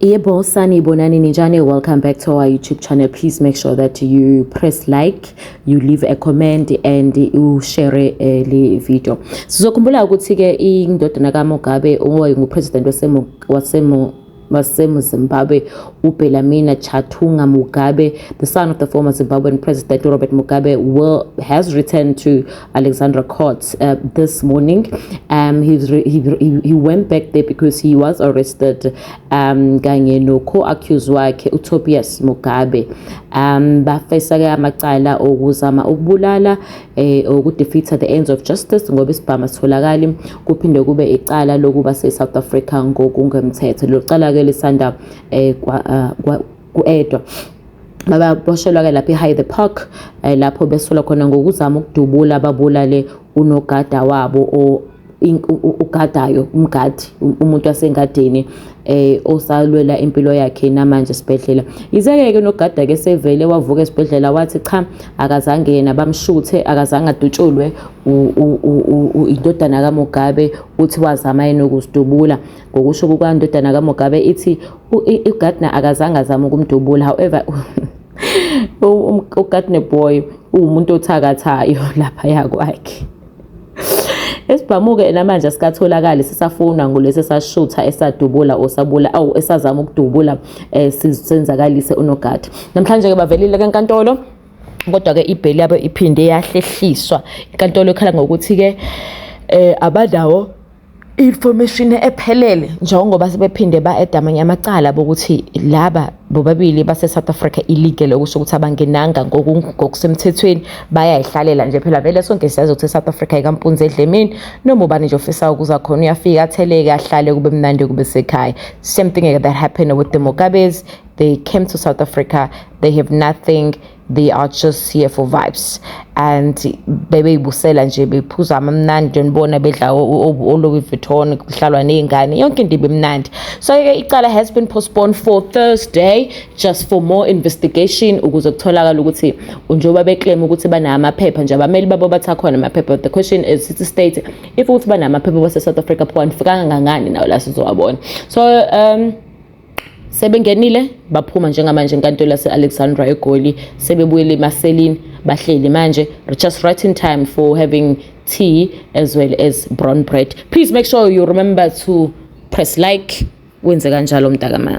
Yebo, sanibonani, ninjani? Welcome back to our YouTube channel. Please make sure that you press like, you leave a comment and you share le video. Sizokhumbula ukuthi ke indodana kaMugabe, owayengu-president waseMzimbabwe, uBellarmine Chatunga Mugabe, the son of the former Zimbabwean president Robert Mugabe, will has returned to Alexandra Court this morning. He's re- he went back there because he was arrested kanye no co-accused wakhe uTobias Mugabe. Bafesa ke amacala okuzama ukubulala, ukudefeat the ends of justice ngoba isibhamu sitholakali, kuphinde kube icala lokuba se-South Africa ngokungemthetho. Lo cala ke lisanda ku-edwa. Baboshelwa ke lapha e-Hyde Park, lapho besolwa khona ngokuzama ukudubula babulale unogada wabo ugadayo, umgadi, umuntu wasengadini osalwela impilo yakhe namanje esibhedlela. Yize ke nogada ke sevele wavuka esibhedlela wathi cha, akazange yena bamshuthe, akazange adutshulwe indodana kaMugabe, uthi wazama yena ukuzidubula. Ngokusho kukandodana kaMugabe, ithi uGardner akazange azame ukumdubula. However, uGardner boy uwumuntu othakathayo lapha yakwakhe. Esibhamu-ke namanje asikatholakali, sisafunwa ngulesi esashutha, esadubula osabula awu esazama ukudubula, senzakalise unogada. Namhlanje-ke bavelile ke enkantolo, kodwa-ke ibheli yabo iphinde yahlehliswa. Inkantolo ikhala ngokuthi-ke abanawo information ephelele njengoba sebephinde ba-eda amanye amacala bokuthi laba bobabili base-South Africa illegal, okusho ukuthi abangenanga ngokusemthethweni, bayayihlalela nje. Phela vele sonke siyazi ukuthi e-South Africa ikampunzi edlemini, noma ubani nje ofisa ukuza khona uyafika, atheleke, ahlale, kube mnandi, kube sekhaya. Same thing that happened with the Mugabes. They came to South Africa, they have nothing, they are just here for vibes and bebeyibusela nje, bephuza amamnandi, nibona bedla o-Louis Vuitton, kuhlalwa ney'ngane, yonke into ibimnandi. So-ke icala has been postponed for Thursday just for more investigation ukuze kutholakale ukuthi njengoba beclaim ukuthi banamaphepha nje, abameli babo bathi akhona amaphepha. The question is, city state, if ukuthi banamaphepha base-South Africa, pho anifikanga ngangani nawo la sizowabona? So sebengenile, baphuma njengamanje enkantolo yase-Alexandra eGoli, sebebuyele emaselini, bahleli manje just right in time for having tea as well as brown bread. Please make sure you remember to press like, wenze kanjalo mntakama.